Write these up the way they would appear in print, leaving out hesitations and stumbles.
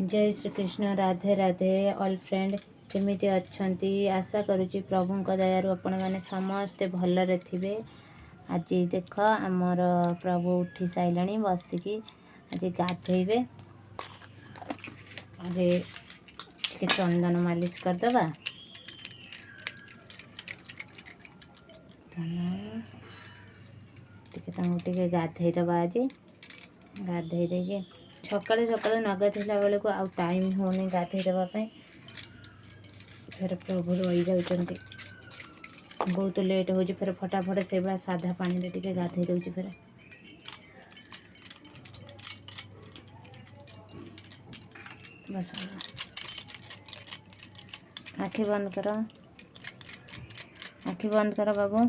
ଜୟ Shrikrishna, Radhe Radhe. All friend, କେମିତି ଅଛନ୍ତି? ଆଶା କରୁଛି ପ୍ରଭୁଙ୍କ ଦୟାରୁ ଆପଣମାନେ ସମସ୍ତେ ଭଲରେ ଥିବେ। ଆଜି ଦେଖ, ଆମର ପ୍ରଭୁ ଉଠି ସାରିଲାଣି ବସିକି। ଆଜି ଗାଧେଇବେ। ଆଜି ଟିକେ ଚନ୍ଦନ ମାଲିସ କରିଦେବା। ଟିକେ ତାଙ୍କୁ ଟିକେ ଗାଧେଇ ଦେବା ଆଜି। ଗାଧେଇ ଦେଇକି, ସକାଳୁ ସକାଳୁ ନ ଗାଧେଇଲା ବେଳକୁ ଆଉ ଟାଇମ୍ ହେଉନି ଗାଧେଇ ଦେବା ପାଇଁ। ଫେର ପ୍ରଭୁ ରହିଯାଉଛନ୍ତି, ବହୁତ ଲେଟ୍ ହେଉଛି। ଫେର ଫଟାଫଟ ସେଇଭଳିଆ ସାଧା ପାଣିରେ ଟିକେ ଗାଧେଇ ଦେଉଛି ଫେର। ବସ, ଆଖି ବନ୍ଦ କର, ଆଖି ବନ୍ଦ କର ବାବୁ।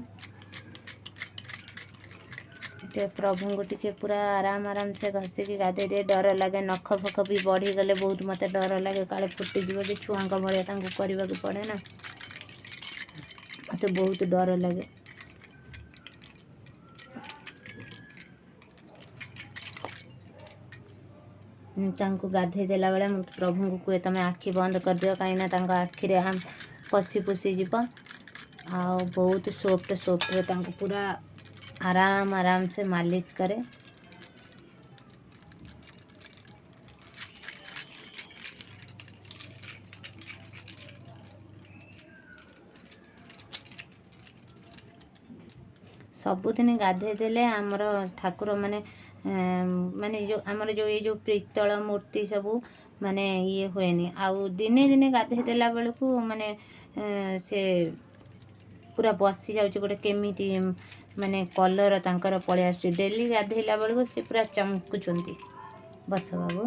ଟିକେ ପ୍ରଭୁଙ୍କୁ ଟିକେ ପୁରା ଆରାମ ଆରାମସେ ଘଷିକି ଗାଧେଇ ଦିଏ। ଡର ଲାଗେ, ନଖ ଫଖ ବି ବଢ଼ିଗଲେ ବହୁତ ମୋତେ ଡର ଲାଗେ, କାଳେ ଫୁଟିଯିବ କି। ଛୁଆଙ୍କ ଭଳିଆ ତାଙ୍କୁ କରିବାକୁ ପଡ଼େ ନା, ମୋତେ ବହୁତ ଡର ଲାଗେ। ତାଙ୍କୁ ଗାଧେଇ ଦେଲା ବେଳେ ମୁଁ ପ୍ରଭୁଙ୍କୁ କୁହେ, ତୁମେ ଆଖି ବନ୍ଦ କରିଦିଅ, କାହିଁକିନା ତାଙ୍କ ଆଖିରେ ପଶି ପଶି ଯିବ। ଆଉ ବହୁତ ସଫ୍ଟ ସଫ୍ଟରେ ତାଙ୍କୁ ପୁରା ଆରାମ ଆରାମସେ ମାଲିସ କରେ। ସବୁଦିନ ଗାଧେଇ ଦେଲେ ଆମର ଠାକୁର ମାନେ ମାନେ ଯେଉଁ ଆମର ଯେଉଁ ଏଇ ଯେଉଁ ପିତ୍ତଳ ମୂର୍ତ୍ତି ସବୁ ମାନେ ଇଏ ହୁଏନି। ଆଉ ଦିନେ ଦିନେ ଗାଧେଇ ଦେଲା ବେଳକୁ ମାନେ ସେ ପୁରା ବସି ଯାଉଛି, ଗୋଟେ କେମିତି ମାନେ କଲର୍ ତାଙ୍କର ପଳେଇ ଆସୁଛି। ଡେଲି ଗାଧେଇଲା ବେଳକୁ ସେ ପୁରା ଚମକୁଛନ୍ତି। ବସ ବାବୁ।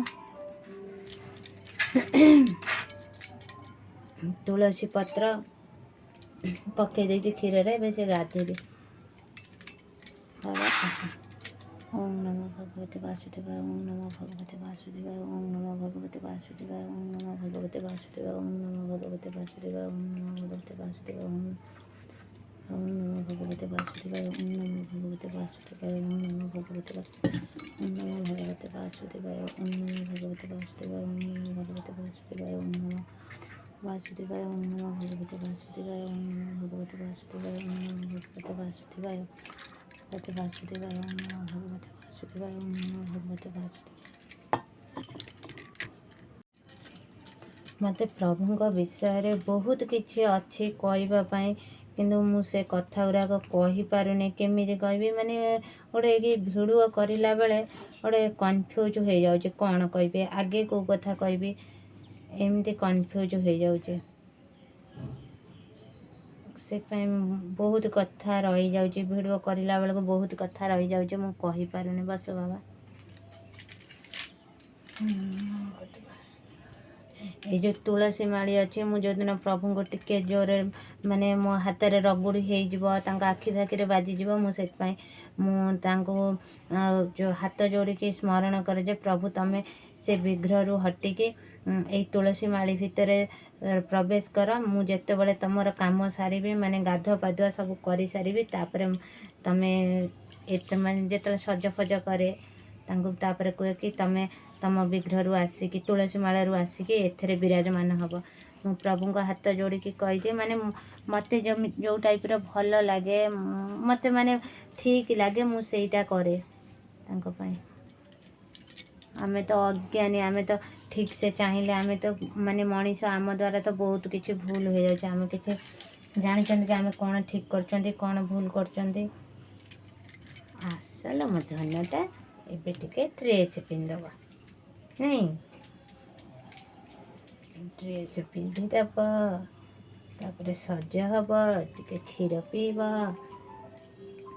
ତୁଳସୀ ପତ୍ର ପକେଇ ଦେଇଛି କ୍ଷୀରରେ, ଏବେ ସେ ଗାଧେଇବେ। ବାବା, ଓଁ ନମୋ ଭଗବତେ ବାସୁଦେବାୟ, ଓଁ ନମୋ ଭଗବତେ ବାସୁଦେବାୟ, ଓଁ ନମୋ ଭଗବତେ ବାସୁଦେବାୟ, ଓଁ ନମୋ ଭଗବତେ ବାସୁଦେବାୟ, ଓଁ ନମୋ ଭଗବତେ ବାସୁଦେବାୟ, ଓଁ ନମୋ ଭଗବତେ ବାସୁଦେବାୟ, ଓଁ ନମୋ ଭଗବତେ ବାସୁଦେବାୟ, ଓଁ ନମୋ ଭଗବତେ ବାସୁଦେବାୟ, ଓଁ ନମୋ ଭଗବତେ, ଓଁ ନମୋ ଭଗବତେ ବାସୁଦେବାୟ, ଓଁ ନମୋ ଭଗବତେ ବାସୁଦେବାୟ, ଓଁ ନମୋ ଭଗବତେ ବାସୁଦେବାୟ, ଓଁ ନମୋ ବାସୁଦେବାୟ, ଓଁ ନମୋ ଭଗବତେ ବାସୁଦେବାୟ, ଓଁ ନମୋ ଭଗବତେ ବାସୁଦେବାୟ, ଓଁ ନମୋ ଭଗବତେ ବାସୁଦେବାୟ, ଭଗବତେ ବାସୁଦେବାୟ, ଓଁ ନମୋ ଭଗବତେ ବାସୁଦେବାୟ, ଓଁ ନମୋ ଭଗବତେ ବାସୁଦେବାୟ। ମୋତେ ପ୍ରଭୁଙ୍କ ବିଷୟରେ ବହୁତ କିଛି ଅଛି କହିବା ପାଇଁ, କିନ୍ତୁ ମୁଁ ସେ କଥା ଗୁଡ଼ାକ କହିପାରୁନି। କେମିତି କହିବି? ମାନେ ଗୋଟେ କି ଭିଡ଼ିଓ କରିଲା ବେଳେ ଗୋଟେ କନଫ୍ୟୁଜ୍ ହେଇଯାଉଛି, କ'ଣ କହିବି ଆଗେ, କେଉଁ କଥା କହିବି, ଏମିତି କନଫ୍ୟୁଜ୍ ହେଇଯାଉଛି। ସେଥିପାଇଁ ବହୁତ କଥା ରହିଯାଉଛି, ଭିଡ଼ିଓ କରିଲା ବେଳକୁ ବହୁତ କଥା ରହିଯାଉଛି, ମୁଁ କହିପାରୁନି। ବସ ବାବା। ଏଇ ଯେଉଁ ତୁଳସୀ ମାଳି ଅଛି, ମୁଁ ଯେଉଁଦିନ ପ୍ରଭୁଙ୍କୁ ଟିକେ ଜୋରରେ ମାନେ ମୋ ହାତରେ ରଗୁଡ଼ି ହେଇଯିବ, ତାଙ୍କ ଆଖି ଫାଖିରେ ବାଜିଯିବ, ମୁଁ ସେଥିପାଇଁ ମୁଁ ତାଙ୍କୁ ଯେଉଁ ହାତ ଯୋଡ଼ିକି ସ୍ମରଣ କରେ ଯେ ପ୍ରଭୁ, ତମେ ସେ ବିଘ୍ନରୁ ହଟିକି ଏଇ ତୁଳସୀ ମାଳି ଭିତରେ ପ୍ରବେଶ କର। ମୁଁ ଯେତେବେଳେ ତମର କାମ ସାରିବି, ମାନେ ଗାଧୁଆ ପାଧୁଆ ସବୁ କରିସାରିବି, ତାପରେ ତମେ ଏତେ ମାନେ ଯେତେବେଳେ ସଜ ଫଜ କରେ ତାଙ୍କୁ, ତାପରେ କୁହେ କି ତମେ ତମ ବିଗ୍ରହରୁ ଆସିକି, ତୁଳସୀ ମାଳାରୁ ଆସିକି ଏଥିରେ ବିରାଜମାନ ହେବ। ମୁଁ ପ୍ରଭୁଙ୍କ ହାତ ଯୋଡ଼ିକି କହିଦିଏ। ମାନେ ମୋତେ ଯେଉଁ ଟାଇପ୍ର ଭଲ ଲାଗେ, ମୋତେ ମାନେ ଠିକ୍ ଲାଗେ, ମୁଁ ସେଇଟା କରେ ତାଙ୍କ ପାଇଁ। ଆମେ ତ ଅଜ୍ଞାନୀ, ଆମେ ତ ଠିକ୍ ସେ ଚାହିଁଲେ ଆମେ ତ ମାନେ ମଣିଷ, ଆମ ଦ୍ୱାରା ତ ବହୁତ କିଛି ଭୁଲ ହେଇଯାଉଛି। ଆମେ କିଛି ଜାଣିଛନ୍ତି କି ଆମେ କ'ଣ ଠିକ୍ କରୁଛନ୍ତି, କ'ଣ ଭୁଲ କରୁଛନ୍ତି? ଆସଲ ମୋ ଧନଟା, ଏବେ ଟିକେ ଡ୍ରେସ୍ ପିନ୍ଧିଦେବ। ନାଇଁ, ଡ୍ରେସ୍ ପିନ୍ଧିଦେବ, ତାପରେ ସଜ ହବ, ଟିକେ କ୍ଷୀର ପିଇବ।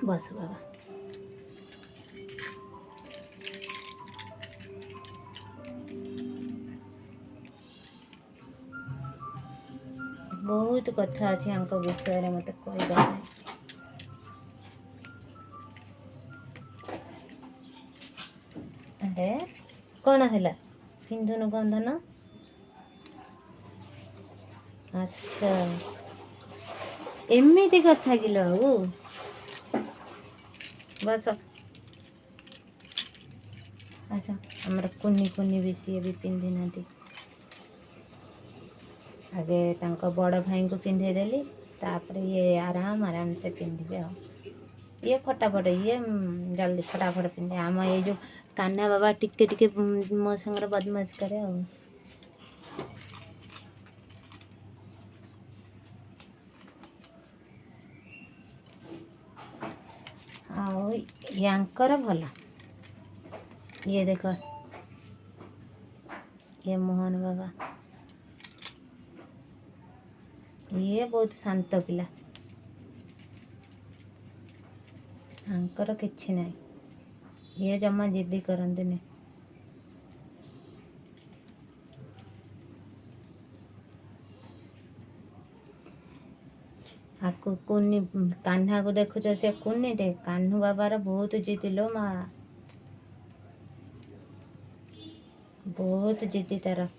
ବସ ବାବା। ବହୁତ କଥା ଅଛି ୟାଙ୍କ ବିଷୟରେ ମୋତେ କହିବା ପାଇଁ। ଆରେ, କ'ଣ ହେଲା? ପିନ୍ଧୁନୁ କ'ଣ ଧନ? ଆଚ୍ଛା, ଏମିତି କଥା କିଲୋ? ଆଉ ବସ। ଆସ, ଆମର କୁନି କୁନି ବି ସିଏ ବି ପିନ୍ଧି ନାହାନ୍ତି। ଆଗେ ତାଙ୍କ ବଡ଼ ଭାଇଙ୍କୁ ପିନ୍ଧେଇ ଦେଲି, ତାପରେ ଇଏ ଆରାମ ଆରାମସେ ପିନ୍ଧିବେ। ଆଉ ଇଏ ଫଟାଫଟ, ଇଏ ଜଲ୍ଦି ଫଟାଫଟ ପିନ୍ଧେ। ଆମ ଏଇ ଯେଉଁ କାହ୍ନା ବାବା ଟିକେ ଟିକେ ମୋ ସାଙ୍ଗରେ ବଦମାସି କରେ। ଆଉ ଆଉ ୟାଙ୍କର ଭଲ। ଇଏ ଦେଖ, ଇଏ ମୋହନ ବାବା, ଇଏ ବହୁତ ଶାନ୍ତ ପିଲା, ଆଙ୍କର କିଛି ନାହିଁ, ଇଏ ଜମା ଜିଦ୍ଦି କରନ୍ତିନି। ଆକୁ କୁନି କାହ୍ନାକୁ ଦେଖୁଛ, ସେ କୁନିଟେ, କାହ୍ନୁ ବାବାର ବହୁତ ଜିଦ୍ଦି ଲୋ ମା, ବହୁତ ଜିଦ୍ଦି ତାର।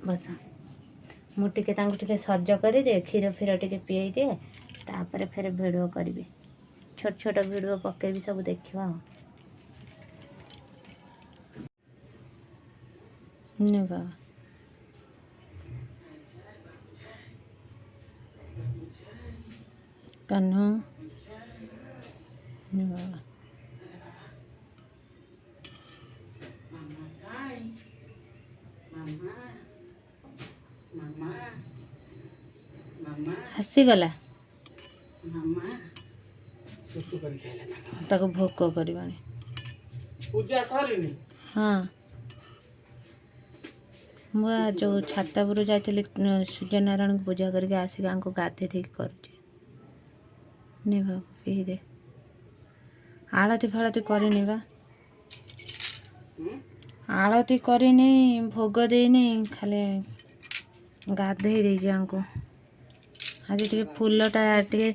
ବସ, ମୁଁ ଟିକେ ତାଙ୍କୁ ଟିକେ ସଜ କରିଦିଏ, କ୍ଷୀର ଫିର ଟିକେ ପିଏଇ ଦିଏ, ତାପରେ ଫେର ଭିଡ଼ିଓ କରିବି। ଛୋଟ ଛୋଟ ଭିଡ଼ିଓ ପକେଇବି, ସବୁ ଦେଖିବା। ଆଉ ନେ ବାବା, କାହ୍ନୁ, ନେ ବାବା। ମାମା କାଇଁ? ମାମା, ମାମା, ମାମା। ଆସିଗଲା। ମାମା ସୁସୁ କରି ଖାଇଲା ତାଙ୍କ। ତାକୁ ଭୋକ କରିବଣି। ପୂଜା ସରିନି? ହଁ, ମୁଁ ଯେଉଁ ଛାତ ଉପରୁ ଯାଇଥିଲି, ସୂର୍ଯ୍ୟନାରାୟଣଙ୍କୁ ପୂଜା କରିକି ଆସିକି ଆଙ୍କୁ ଗାଧେଇ ଦେଇକି କରୁଛି। ନେ ବାବୁ, ପିଇ ଦେ। ଆଳତି ଫାଳତି କରିନି ବା। ହୁଁ। ଆଳତି କରିନି, ଭୋଗ ଦେଇନି, ଖାଲି ଗାଧେଇ ଦେଇଛି ଆଙ୍କୁ। ଆଜି ଟିକେ ଫୁଲଟା ଟିକେ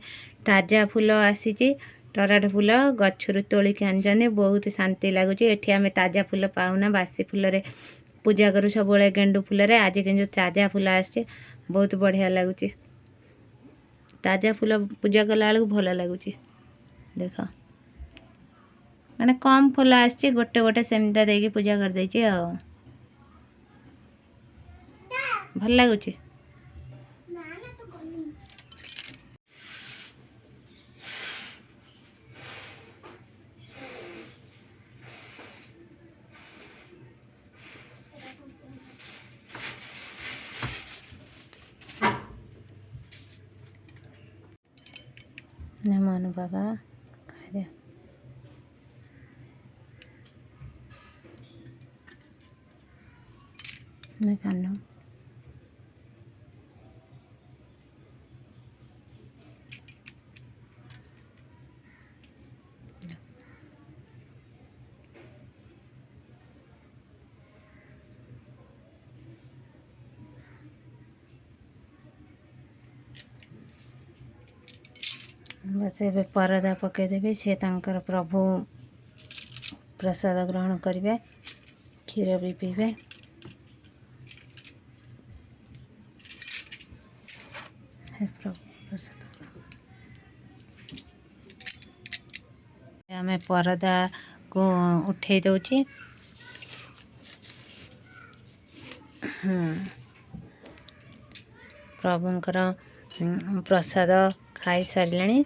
ତାଜା ଫୁଲ ଆସିଛି, ଟରାଟ ଫୁଲ ଗଛରୁ ତୋଳିକି ଆଣିଛନ୍ତି। ବହୁତ ଶାନ୍ତି ଲାଗୁଛି। ଏଠି ଆମେ ତାଜା ଫୁଲ ପାଉନା, ବାସି ଫୁଲରେ ପୂଜା କରୁ ସବୁବେଳେ, ଗେଣ୍ଡୁ ଫୁଲରେ। ଆଜି କିନ୍ତୁ ତାଜା ଫୁଲ ଆସିଛି, ବହୁତ ବଢ଼ିଆ ଲାଗୁଛି। ତାଜା ଫୁଲ ପୂଜା କଲା ବେଳକୁ ଭଲ ଲାଗୁଛି। ଦେଖ, ମାନେ କମ୍ ଫୁଲ ଆସିଛି, ଗୋଟେ ଗୋଟେ ସେମିତିଆ ଦେଇକି ପୂଜା କରିଦେଇଛି। ଆଉ ଭଲ ଲାଗୁଛି। ନେ ମନୁ ବାବା, ଖାଇଦେ। ନେ କାହ୍ନୁ। ବାସ୍, ଏବେ ପରଦା ପକାଇଦେବି। ସିଏ ତାଙ୍କର ପ୍ରଭୁ ପ୍ରସାଦ ଗ୍ରହଣ କରିବେ, କ୍ଷୀର ବି ପିଇବେ। ହେ ପ୍ରଭୁ, ପ୍ରସାଦ। ଆମେ ପରଦାକୁ ଉଠେଇ ଦେଉଛି। ପ୍ରଭୁଙ୍କର ପ୍ରସାଦ ଖାଇସାରିଲେଣି।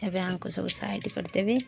ଏବେ ଆଙ୍କୁ ସବୁ ସାଇଡ଼ କରିଦେବି।